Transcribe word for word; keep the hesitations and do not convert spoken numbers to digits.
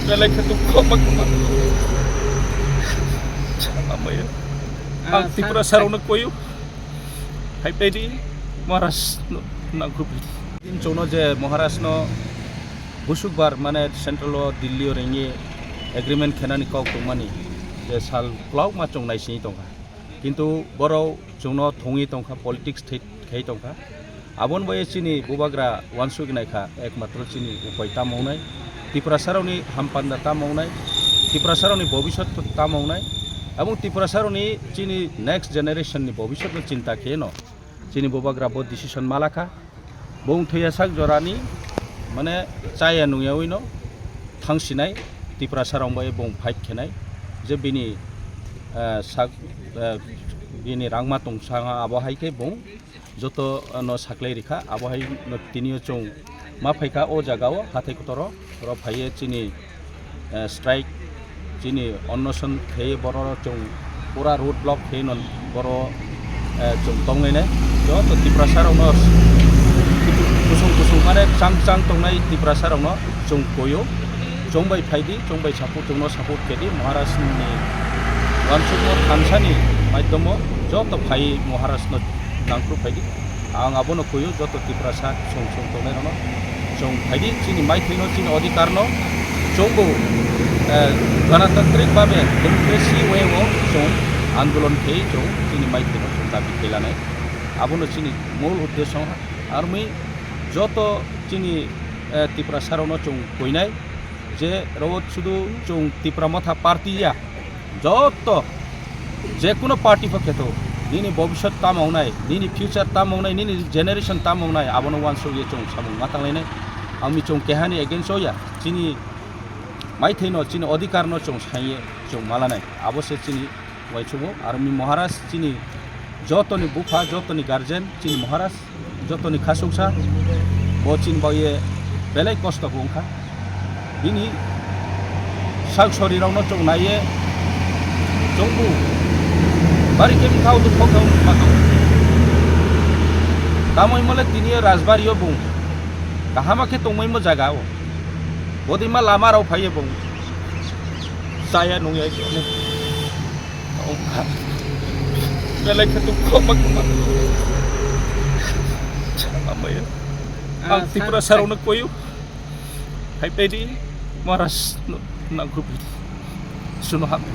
Belai khe dukhu khobak ma. Chama maya. Ah, ang Tiprasarokno koyo. Hai pedi Maharaj no nangkhu pedi. Din chwngno je Maharaj no busukbar mane central o Delhi o ringwi agreement khenani kok tongmani je sal kwlak ma chwng naisingwi tongkha. Kintu borok chwngno thungwi tongkha, politics thwi khai tongkha. Aboni bai chini bubagra uansuk naikha, ekmatro chini upai tamo wngnai, Tiprasarokni hampanda tamo wngnai, Tiprasarokni bobiswt tamo wngnai, abong Tiprasarokni chini next generation ni bobiswtno chinta kheno chini bubagra bo decision malakha. Bung thwiya sak jorani, mane, chaya nungyawi no thangsinai, Tiprasarok bai bung fight khenai, je bini, eh, sak, eh, bini rangma tongsa abo hai khe bung joto no saklai rikha, abo hai no tiniyo chwng ma phaikha o jaga o hathai kotoro, oro phaiye chini eh, strike, chini onnoson khe borok chwng pura road block khe no borok, eh, chwng tongnai nai. Joto Tiprasa rokno kusung kusung mane chang chang tongnai Tiprasa rokno chwng koyo. Chwng bai phaidi, chwng bai support, chwngno support kedi Maharaj ni uansukmung thansani maidhomo joto phai Maharaj no nangkru phaidi. Ang abono kuyu joto Tiprasa song song tongnai rokno. Chwng phaidi chini maithaino chini odhikar no chwngbo, eh, ganatantrik babe democracy way o chwng andolon khe chwng chini maithaino chwng dabi khe lanai. Abono chini mul uddesyo armi joto chini, eh, Tiprasa rokno chwng kuinai je ro sudu chwng Tipra Motha party ya. Joto je kuno party pho kheto, nini bobiswt tamo wngnai, nini future tamo wngnai, nini generation tamo wngnai, abono uansukye chwng samung ma tanglainai. Ami chwng kehani against o ya, chini maithaino, chini odhikarno chwng saiye chwng malanai. Abo se chini uaisukmung, armi Maharaj chini jotoni bupha, jotoni guardian, chini Maharaj. Jotoni khasuksa bo chini bagwi belai kosto bo wngkha. Bini sak sori rokno chwng naiye chwngbo bari khe bwkha o dukho khe wngma tongo. Tamo himole tini o Rajbari o bung kahama khe tongmai mo jaga o. Bodima lama rok phaiye bung chaya nungya. Belai khe dukhu khobak ma. Chama maya. Ang Tiprasa rokno koyo. Hai pedi Maharaj no nangkru pedi. Suno hamya.